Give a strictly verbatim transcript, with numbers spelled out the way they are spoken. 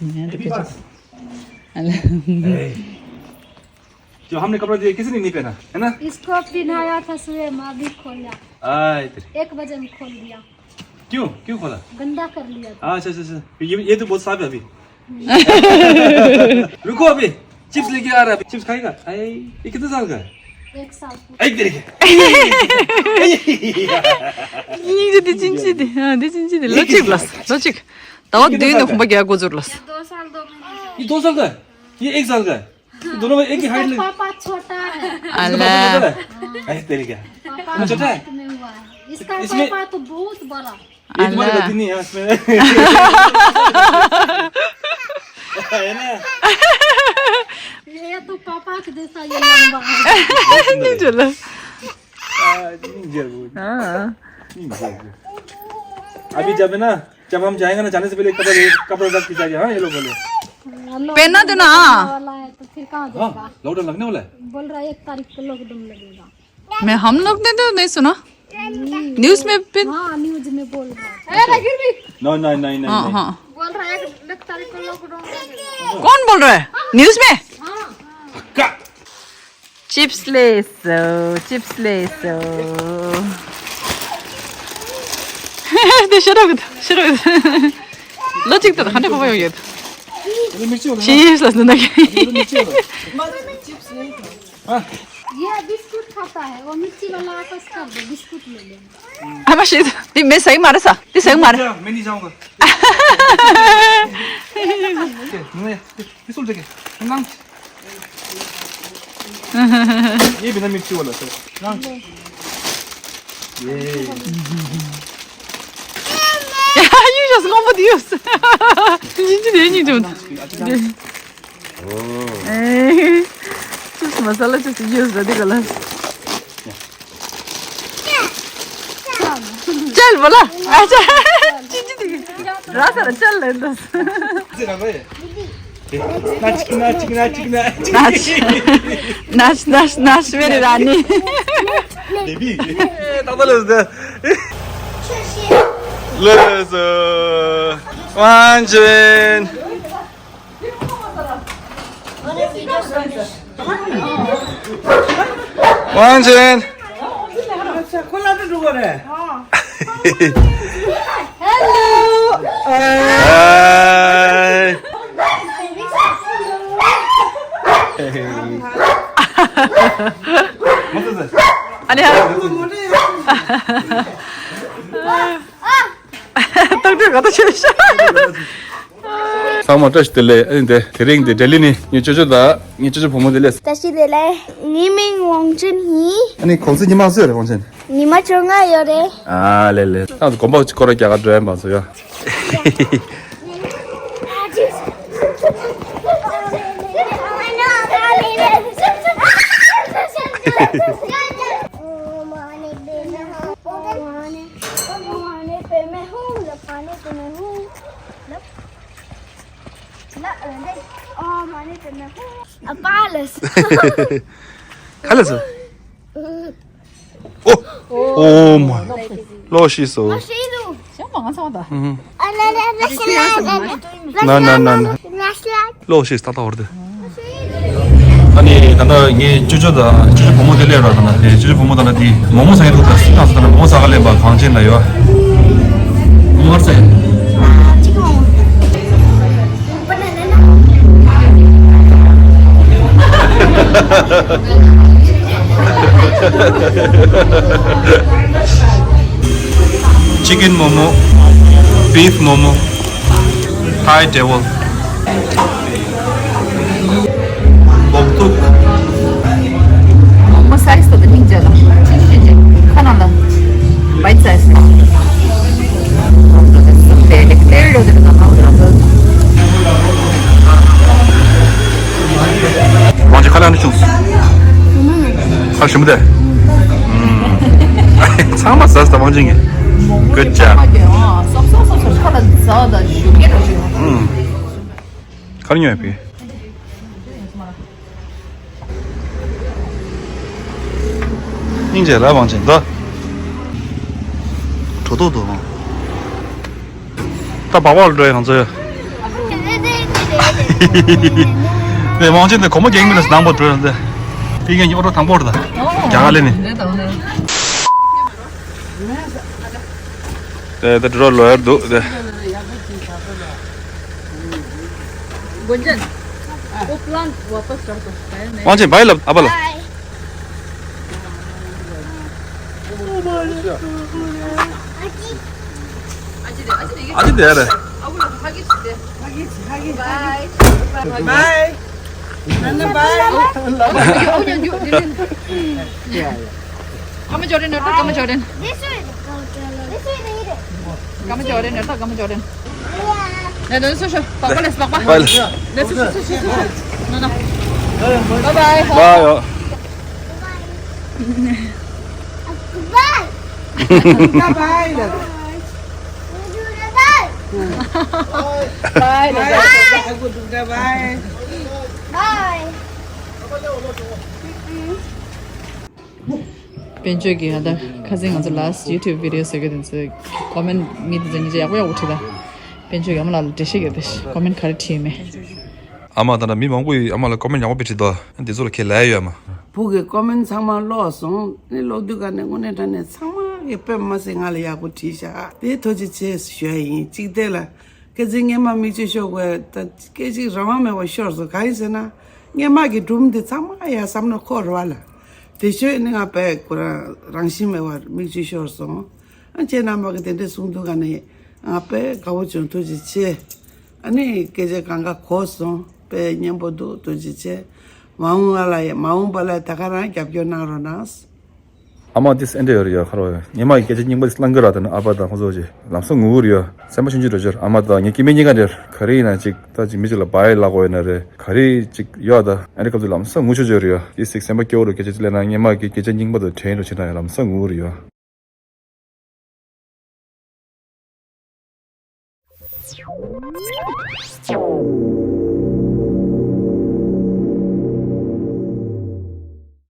ये भी बस। अल्लाह। ए। जो हमने कपड़ा दिया, किसी ने नहीं पहना, है ना? इसको पहनाया था सुबह में, अभी खोला। आए तेरे। एक बजे में खोल दिया। क्यों? क्यों खोला? गंदा कर लिया था। अच्छा, अच्छा, अच्छा। ये, ये तो बहुत साफ है अभी। रुको अभी, चिप्स लेके आ रहा है अभी। चिप्स खाएगा? आए, ये कितने साल का है? एक साल का। एक तेरे के। ये འདི་ཅི་འདི་ཨ་འདི་ཅི་འདི་ལོ་གཅིག་ལ་ལོ་གཅིག་ད་བ་བདུན་ནས་ཁོམ་པ་རྒྱག་འགོ་ཚུགས་ལ། ये दो साल का है? ये एक साल का है? दोनों में एक ही हाइट लग। पापा छोटा है। इसका पापा छोटा है? अरे तेरी क्या? पापा छोटा है? इसका पापा तो बहुत बड़ा। ये तुम्हारी गलती नहीं है इसमें। है ना? ये तो पापा के जैसा ये लंबा है। नहीं चला। हाँ। अभी जब है ना, जब हम जाएंगे ना, जाने से पहले कपड़ा, कपड़ा रख के जाएंगे, हाँ, ये लोग बोले। पहना देना। वाला है, तो फिर कहाँ जाएगा? लॉकडाउन लगने वाला है। बोल रहा है एक तारीख को लॉकडाउन लगेगा। मैं हम लोग ने तो नहीं सुना। न्यूज़ में फिर हाँ, न्यूज़ में बोल रहा है। नहीं, नहीं, नहीं, नहीं। हाँ। बोल रहा है एक तारीख को लॉकडाउन लगेगा। कौन बोल रहा है? न्यूज़ में? हाँ। चिप्स ले सो, चिप्स ले सो। दे शराब दे शराब। ལོ་གཅིག་ད་ཧ་འདྲ་ཁོ་པ་ཡོང་ཡོད། चिप्स ལ་ཟེར་ན་ཁྱེད། ये बिस्कुट खाता है, वो मिर्ची वाला आपस कर दो, बिस्कुट ले लेंगे। ཨ་མ་ཤི། དེ་མེད་ཟེར་གི་མ་རེད་ས། དེ་ཟེར་གི་མ་རེད། मैं नहीं जाऊंगा। ये सुन देखे। ये बिना मिर्ची वाला सर। ये। ཡ་ཡུ་ཞོ་སྔོན་པོ་དེ་ཡོད། ཅི་ཅི་དེ་ཉིད་ཅུང་། ཨེ། ཅུས་མ་ས་ལ་ཅུས་ཡོད་ཟ་དེ་ག་ལ། ཅལ་བ་ལ། ཨ་ཅལ། ཅི་ཅི་དེ་ར་ས་ར་ཅལ་ལེན་ད། नाच नाच नाच नाच मेरी रानी। बेबी। दादा ले दे। ले दे। वांजन। वांजन। अच्छा, खोला तो डुबो रे। Hello. Hi. 아니야. 딱 들어가다 через. ཚང་མ་བཀྲ་ཤིས་བདེ་ལེགས། ཨ་ནི་དེ་དེ་རིང་འདི་ལྡི་ལི་ནས་ངའི་ཅོ་ཅོ་དང་ངའི་ཅོ་ཅོ་བུ་མོ་བདེ་ལེགས། བཀྲ་ཤིས་བདེ་ལེགས། ངའི་མིང་ཝང་ཅུན་ཡིན། ཨ་ནི་གུང་སེང་ཉི་མ་ག་ཚོད་རེད་ཝང་ཅུན། ཉི་མ་བཅོ་ལྔ་ཡོད་རེད། ཨ་ལེ་ལེ། ད་དགོན་པ་སྐོར་ར་རྒྱག་ག་འགྲོ་ཡ་མ་བཟོ་ཡ། ཨ་པ་ལགས། ག་ལ་སོང་། ཨོ། ཨོ་མ། ལོ་ཤི་སོ། ཤ་མང་ཚང་ད། ཨ་ན་ན་ན་ན་ན། ལོ་ཤི་སྟག་ཏག་བར་དུ། ཨ་ནི་ད་ལྟ་ངའི་ཅོ་ཅོ་དང་ཅོ་ཅོ་བུ་མོ་དེ་སླེབས་ར། ད་ལྟ་དེ་ཅོ་ཅོ་བུ་མོ་ད་ལྟ་དེ་མོག་མོག་ཟ་ཡི་འདུག་ད་སི་ཏང་སི་ད་ལྟ་མོག་མོག་ཟ་ག་སླེབས་པ་གངས་ཅན་ལ་ཡོད། མོག་མོག་ཟ་ཡི། Chicken momo, beef momo, Thai devil. འབོག་ཐུག་མོག་མོག་སའི་ཛི་དེ་ད་སྙིང་རྗེ་ལ། ཅི་ཞིག་ཅིག་ཁ་ནང་ལ་བའི་ཊི་སའི་ཛི། སུབ་དེ་ལེགས་ལེགས་རེད་དེ་ད་ནང་ལ། ཝང་ཅུན་ཁ་ལག་ནི་བྱུང་། ཁ་ཞིམ་པོ་དེ། ཚང་མ་ཟ་ཟ་ཝང་ཅུན་གྱིས། Good job. ཁ་ལ་ཉོས་པས། སྙིང་རྗེ་ལ་ཝང་ཅུན་ད། གྲོ་ཐོག་ཏུ་ད་བག་བག་ལ་འགྲོ་ཡ་ང་ཚོ་ཡ། དེ་མང་ཆེ་འདི་གོ་མོ་རྒྱག་མི་ལ་སྣང་པོ་བྲོས་འདི། ཕི་གན་གྱི་ཨོ་ཏོ་དང་པོ་རེད་ད། རྒྱ་གར་ལས་ནི། འདི་དང་ནི། དེ་དེ་འགྲོ་ལོ་ཡར་འདུག་དེ། गुंजन, वो प्लांट वापस कर दो। མང་ཆེ་བའི་ལབ་ཨ་པ་ལ། ཨ་ཅི་དེ་རེད། Bye. Nana, bye. Come on, Jordan, come on, Jordan. This way. This way. Come on, Jordan, come on, Jordan. Let's go, Papa, let's go. Bye. Let's go, let's go, let's go. No, no. Bye bye. Bye. Bye. Bye. Bye. Bye. Bye. དཔལ་འབྱོར་གྱི་ང་ད་ཁ་སང་ང་ཚོ་last YouTube video བཟོ་གི་དེ་ཚོ་comment མི་དེ་ཚོ་ཉིད་ཡག་པོ་ཡག་པོ་བྲིས་ད། དཔལ་འབྱོར་གྱི་ཨ་མ་ལགས་ལ་འགྲེལ་བཤད་རྒྱབ་དེ་comment ག་རེ་བྲིས་ཡོད་མེད། ཨ་མ་ད་ལྟ་མི་མང་པོ་ཡིས་ཨ་མ་ལ་comment ཡག་པོ་བྲིས་འདུག་འདི་ཚོ་ལ་ཁས་ལེན་ཡོད་ཨ་མ། བུ་གི་comment ཚང་མ་ཀློག་སོང་། ནི་ཀློག་དུས་ག་ནས་དངོས་གནས་དྲང་གནས་ཚང་མ་གི་དཔེ་མ་སྲིད་ང་ལ་ཡག་པོ་བྲིས་ཤག་དེ་ཐུགས་རྗེ་ཆེ་ཞུ་ཡ་ཡིན། གཅིག་དེ་ལ་སྐད་ཆ་སྔས་མ་མིག་ཆུ་ཤོར་དགོས་ད་སྐད་ཅིག་རང་དབང་མེད་པ་ཤོར་སོང་། གང་ཡིན་ཟེར་ན་སྔས་མ་གི་སྒྲུང་དེ་ཚང་མ་ཡ་བསམ་ན་འཁོར་བ་ལ་དེ་ཤོད་ནི་ང་དཔེ་ཁོ་རང་རང་བཞིན་མེད་པར་མིག་ཆུ་ཤོར་སོང་། ཨ་ཁྱེད་རྣམ་པ་གི་དེ་འདྲས་གསུང་དུས་ག་ནས་ང་དཔེ་དགའ་བོ་བྱུང་། ཐུགས་རྗེ་ཆེ། ཨ་ནི་སྐད་ཆ་གང་ག་གོ་སོང་། དཔེ་སྙན་པོ་འདུག་ཐུགས་རྗེ་ཆེ། མ་འོངས་པ་ལ་ཡ་མ་འོངས་པ་ལ་ད་ག་རང་རྒྱབ་སྐྱོར་གནང་རོགས་གནང་། ཨ་མ་དེ་སེ་འདྲ་ཡོད་རེད་ཡ། ཁ་རོ་ཡ་ཉི་མ་ཡི་སྐད་ཆ་རྙིང་པ་དེ་བླང་གི་ར། ད་ནི་ཨ་ཕ་དང་ཁོ་ཚོ་ཅིག་ལམ་སང་ངུ་གི་རེད་ཡ། སེམས་པ་ཆུང་ཆུང་འགྲོ་ཆེར། ཨ་མ་དང་ངའི་སྐྱེ་དམན་གཉིས་ཀ་འདིར་ག་རེ་ཡིན་ན་ཅིག་ད་ཅིག་མི་ཅིག་ལ་བ་ཡི་ལ་གོ་ཡོད་ན་རེད། ག་རེ་ཅིག་ཡོད་ད། ཨ་རེ་སྐབས་དུ་ལམ་སང་ངུ་ཆོག་ཆོག་རེད་ཡ། དེ་སིག་སེམས་པ་སྐྱོ་བོ་རུ་སྐད་ཆ་ཅིག་ལས་ན་ཉི་མ་གི་སྐད་ཆ་རྙིང་པ་དང་དྲན་འགྲོ་ཆེ་ན་ཡ་ལམ་སང་ངུ་གི་རེད་ཡ།